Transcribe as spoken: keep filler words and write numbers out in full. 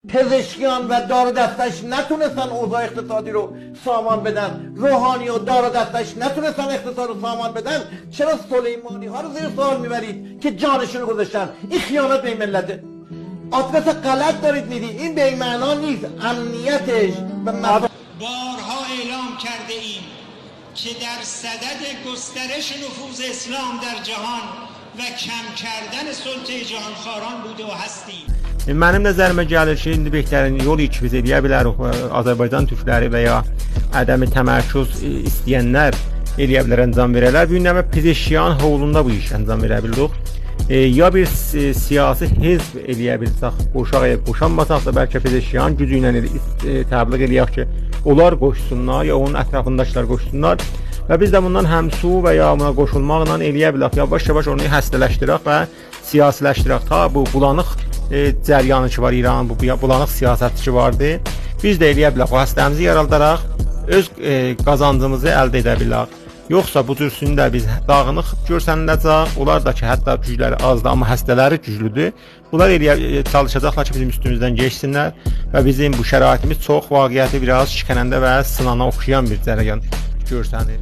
پزشکیان و دارودسته‌اش نتونستن اوضاع اقتصادی رو سامان بدن، روحانی و دارودسته‌اش نتونستن اقتصاد رو سامان بدن، چرا سلیمانی ها رو زیر سوال میبرید که جانشون رو گذاشتن؟ این خیانت به این ملته. آدرس غلط دارید میدید، این به این معنا نیست. امنیتش و مفا- بارها اعلام کرده ایم که در صدد گسترش نفوذ اسلام در جهان و کم کردن سلطهٔ جهانخواران بوده و هستیم. منیم نظریمه گلیر کی، ایندی بهترین یول کی بیز ائلیه بیلریک، ائ، آذربایجان تورکلری و یا عدم تمرکز، ائ، ایسته‌ینلر ائلیه بیلر انجام وئره‌لر. بو گون ده پزشکیان هولوندا بو ایشی انجام وئره بیلریک. ائ، یا بیر سی-، سیاسی حزب ائلیه بیلسک، قوشاق یا قوشانماساق دا بلکه پزشکیان گوجو ایله ائله ایست-، ائ، تبلیغ ائلیک کی، اونلار قوشسونلار، یا اونون اطرافینداکیلار قوشسونلار. و بیز ده بوندان همسو و یا بونا قوشولماقلا ائلیه بیلک، یاواش-یاواش اونو هسته‌لشدیرک و سیاسی‌لشدیرک. تا بو بولانیق، ائ، جریانی کی وار ایرانین، بو بو-، بولانیق سیاستی کی واردی، بیز ده ائلیه بیلک او هسته‌میزی یارالداراق اؤز، ائ، قازانجیمیزی الده ائده بیلک. یوخسا بو جور سونده بیز داغینیق گؤرسنیله‌جک. اونلار دا کی حتی گوجلری آزدیر، آمما هسته‌لری گوجلودور. بونلار ائلیه، ائ، چالیشاجاقلار کی بیزیم اوستوموزدن گئچسینلر و بیزیم بو شرایطیمیز چوخ واقعیتی بیر آز شکننده و سینانا اوخشایان بیر جریان گؤرسنیر.